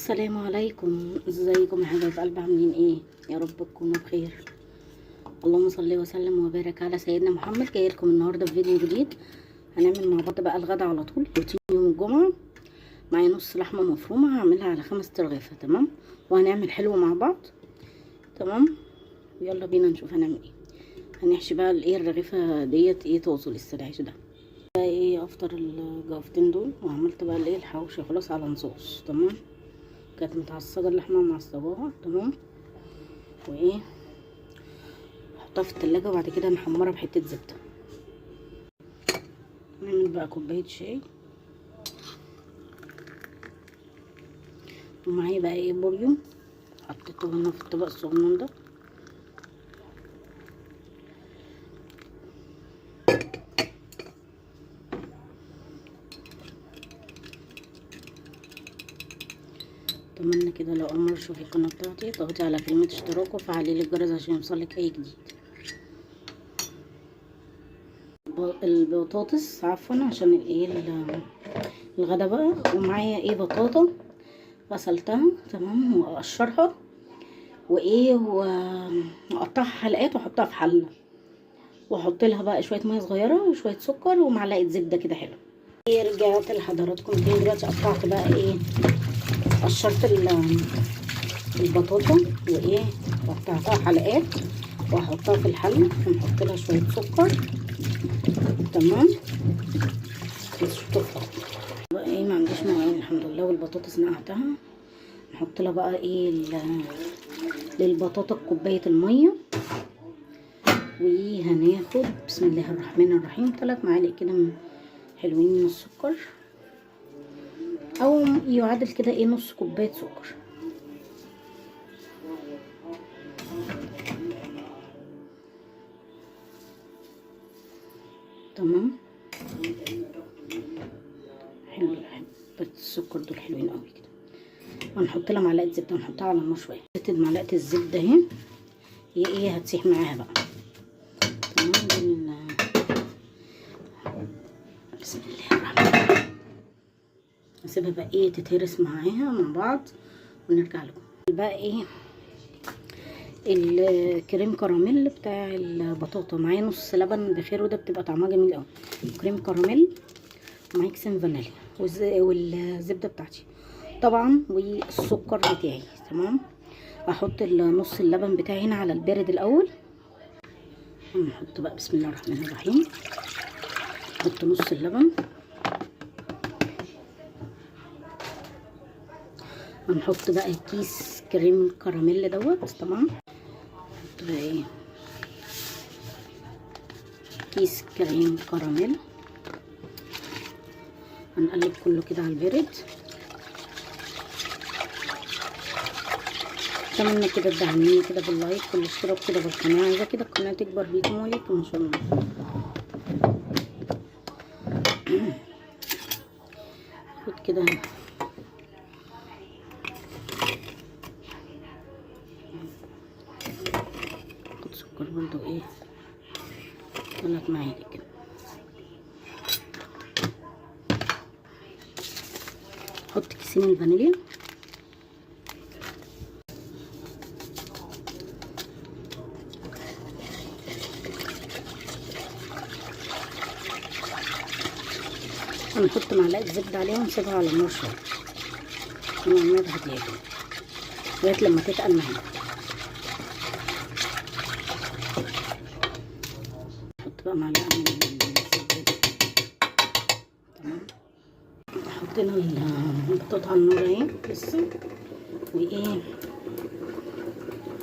السلام عليكم، ازيكم يا حبايب قلب؟ عاملين ايه؟ يا رب تكونوا بخير. اللهم صل وسلم وبارك على سيدنا محمد. جاي لكم النهارده في فيديو جديد. هنعمل مع بعض بقى الغدا على طول، روتين يوم الجمعة. معايا نص لحمه مفرومه هعملها على 5 ترغيفه، تمام؟ وهنعمل حلو مع بعض، تمام؟ يلا بينا نشوف هنعمل ايه. هنحشي بقى الايه الرغيفه ديت، ايه طازة لسه العيش ده. بقى ايه افطر الجافتين دول، وعملت بقى الايه الحواوشي خلاص على نصوص، تمام؟ كانت متعصجه اللحمة معصجاها، تمام؟ وايه احطها في التلاجة وبعد كده نحمرها بحته زبدة. نعمل بقى كوباية شاي، ومعايا بقى ايه بوريو حطيته هنا في الطبق الصغنن ده. اتمنى كده لو اول مرة تشوفي القناة بتاعتي تضغطي على كلمة اشتراك وفعلي لي الجرس عشان يوصلك اي جديد. البطاطس عفوا عشان الايه الغدا بقى. ومعايا ايه بطاطا غسلتها، تمام، واقشرها وايه واقطعها حلقات واحطها في حله، واحط لها بقى شوية مية صغيرة وشوية سكر ومعلقة زبدة كده حلو. رجعت لحضراتكم تاني دلوقتي. قطعت بقى ايه، قشرت البطاطا وايه قطعتها حلقات واحطها في الحلة، ونحط لها شوية سكر، تمام؟ بس بقى ايه ما عنديش مواعين الحمد لله. والبطاطس نقعتها، نحط لها بقى ايه للبطاطا كوباية المية. وهناخد بسم الله الرحمن الرحيم 3 معالق كده حلوين من السكر، او يعادل كده ايه نص كوباية سكر. تمام، حلو حبه السكر دول حلوين قوي كده. وهنحط لها معلقه زبدة ونحطها على النار شوية. معلقه الزبدة اهي، هي ايه هتسيح معاها بقى، تمام؟ بسم الله الرحمن الرحيم. نسيبها بقى ايه تتهرس معاها مع بعض ونرجع لكم بقى. ايه الكريم كراميل بتاع البطاطا، معايا نص لبن بخير وده بتبقى طعمها جميل قوي. كريم كراميل، معايا كيسين فانيليا والزبده بتاعتي طبعا والسكر بتاعي، تمام؟ هحط نص اللبن بتاعي هنا على البارد الاول. نحط بقى بسم الله الرحمن الرحيم، نحط نص اللبن. هنحط بقى كيس كريم كراميل دوت، تمام؟ نحط بقى ايه كيس كريم كراميل. هنقلب كله كده على البارد. اتمنى كده تدعموني كده باللايك والاشتراك كده بالقناة، عايزه كده القناة تكبر بيكم وليكم ان شاء الله. خد كده خد سكر برضو ايه 3 معالق كده. حط كيسين الفانيليا. هنحط معلقه زبدة عليها ونسيبها على النار شوية، على النار هادية كده لغاية لما تتقل معانا. نحط بقى معلقه من الزبدة دي، تمام؟ حطينا البطاطا على النار اهي لسه، وايه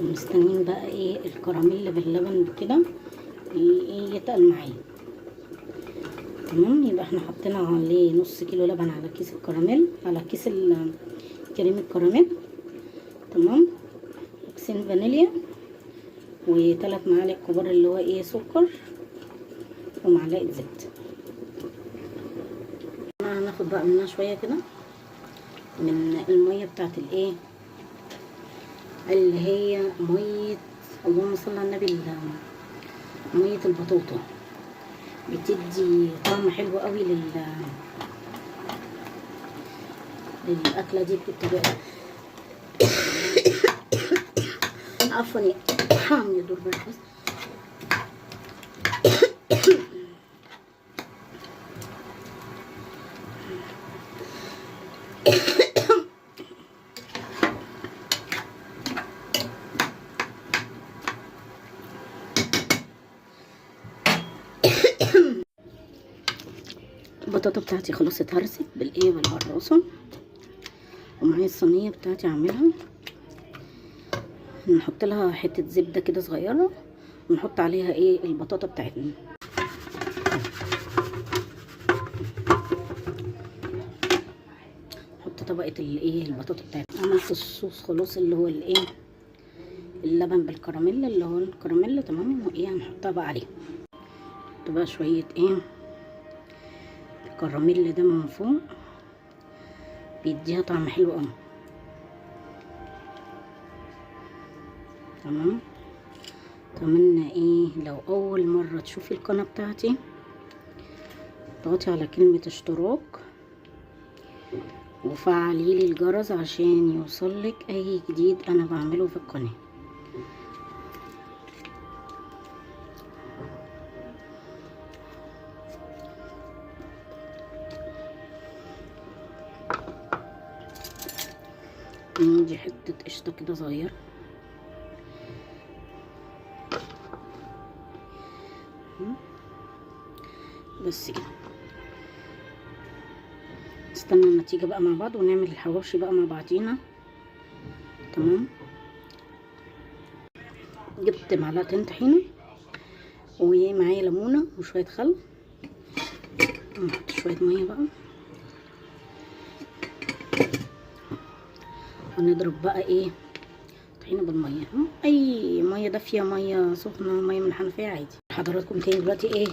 مستنيين بقى ايه الكراميل باللبن كده ايه يتقل معايا، تمام؟ يبقى احنا حطينا عليه نص كيلو لبن على كيس الكراميل، على كيس كريم الكراميل، تمام؟ وكيسين فانيليا و3 معالق كبار اللي هو ايه سكر، ومعلقة زبدة. هناخد بقى منها شوية كده من المية بتاعت الايه اللي هي مية، اللهم صل على النبي، مية البطاطا، بتدي طعم حلو قوي للاكله دي بالطريقة. عفوا يا دور برد بس. البطاطا بتاعتي خلاص اتهرست بالايه، بالهراسه. ومعايا الصينية بتاعتي اعملها، نحط لها حتة زبدة كده صغيرة، ونحط عليها ايه البطاطا بتاعتنا. نحط طبقه الايه البطاطا بتاعتنا. عملت الصوص خلاص اللي هو الايه اللبن بالكراميل، اللي هو الكراميل تمام. وايه هنحطها بقى عليه، نحط بقى شوية ايه الكراميل ده من فوق، بيديها طعم حلو قوي. تمام. اتمنى ايه لو اول مرة تشوفي القناة بتاعتي اضغطي على كلمة اشتراك وفعلي لي الجرس عشان يوصلك اي جديد انا بعمله في القناة. دي حتة قشطه كده صغيرة. بس كده. نستنى النتيجة بقى مع بعض، ونعمل الحواوشي بقى مع بعضينا. تمام. جبت معلقتين طحينه، ومعايا ليمونه وشوية خل، نحط شوية مية بقى. هنضرب بقى ايه طحينه بالمية، اي مية دافيه، مية سخنة، مية من الحنفية عادي. حضراتكم تاني دلوقتي ايه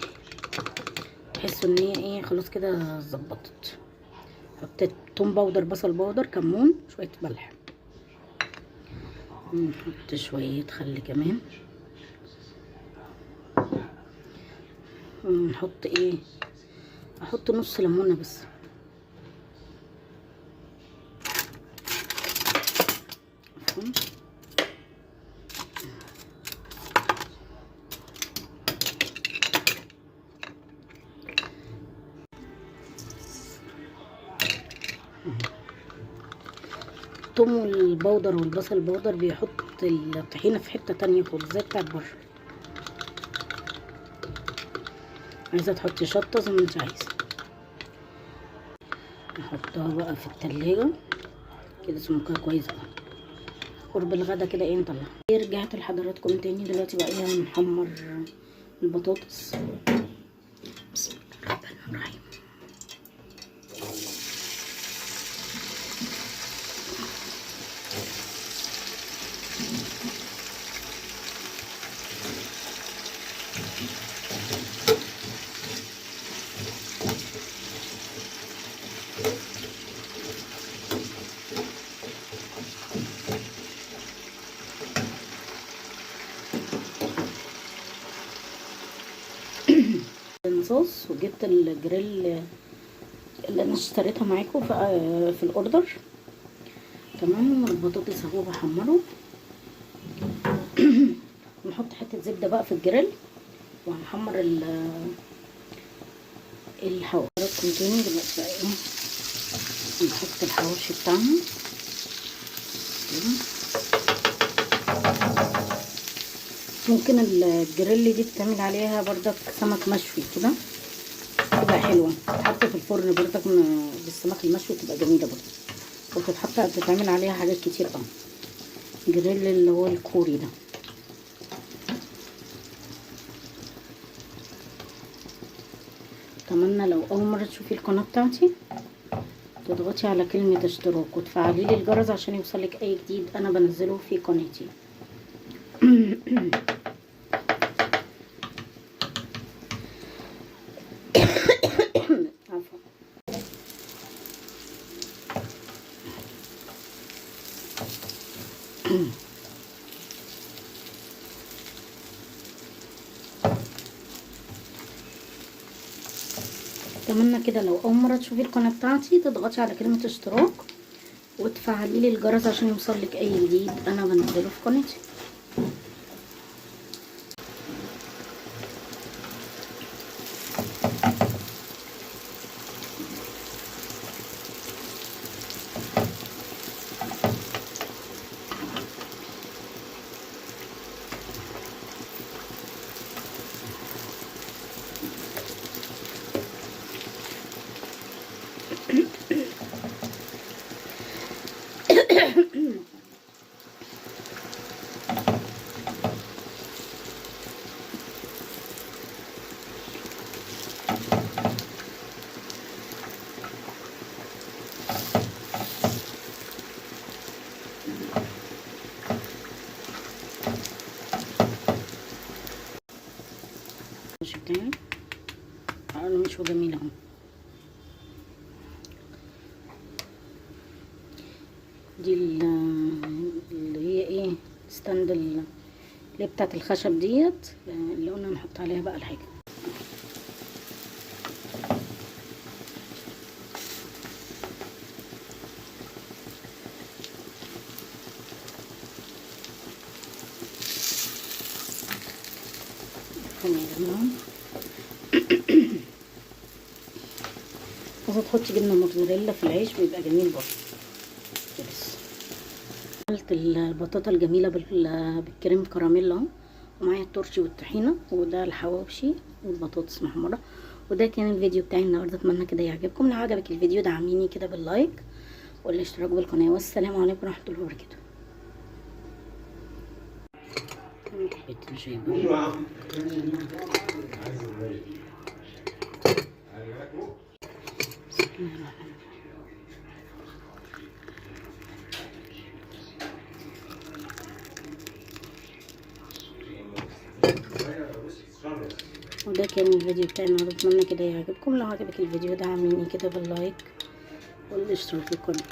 تحسوا ان هي ايه خلاص كده ظبطت. حطيت توم powder، بصل powder، كمون، شوية ملح، نحط شوية خل كمان، ونحط ايه احط نص ليمونه بس. التوم وال powder والبصل ال powder بيحط الطحينه في حتة تانية خالص زي بتاعت بره. عايزه تحطي شطه زي ما انت عايزه. نحطها بقى في التلاجة كده سمكها كويس بقى قرب الغدا كده ايه نطلعها. رجعت لحضراتكم تاني دلوقتي بقى ايه هنحمر البطاطس. بسم الله الرحمن الرحيم. صوص، وجبت الجريل اللي انا اشتريتها معاكم في الاوردر. تمام. البطاطس اهو بحمره. نحط حتة زبدة بقى في الجريل، وهنحمر الحواوشي تاني دلوقتي بقى ايه نحط الحواوشي بتاعنا. ممكن الجريل دي بتعمل عليها بردك سمك مشوي كده، تبقى حلوة، تتحط في الفرن بردك بالسمك المشوي تبقى جميلة برضه، وتتحط بتتعمل عليها حاجات كتير قوي. جريل اللي هو الكوري ده. اتمنى لو اول مرة تشوفي القناة بتاعتي تضغطي على كلمة اشتراك وتفعلي لي الجرس عشان يوصلك اي جديد انا بنزله في قناتي. عفوا. اتمنى كده لو اول مرة تشوفي القناة بتاعتي تضغطي على كلمة اشتراك وتفعلي لي الجرس عشان يوصلك اي جديد انا بنزله في قناتي. بتاعي مش جميل اهو. دي اللي هي ايه stand اللي بتاعت الخشب ديت اللي قلنا نحط عليها بقى الحاجة. يا جماعة عايزه تحطي جبنه موتزاريلا في العيش بيبقى جميل برضه. بس عملت البطاطا الجميلة بالكريم كراميل اهو، ومعايا الترشي والطحينه، وده الحواوشي والبطاطس محمرة. وده كان الفيديو بتاعي النهارده، اتمنى كده يعجبكم. لو عجبك الفيديو دعميني كده بال like والاشتراك بالقناة، والسلام عليكم ورحمة الله وبركاته. وده كان الفيديو بتاعي النهارده، اتمنى كده يعجبكم. لو عجبك الفيديو دعميني كده بال like والاشتراك بالقناة.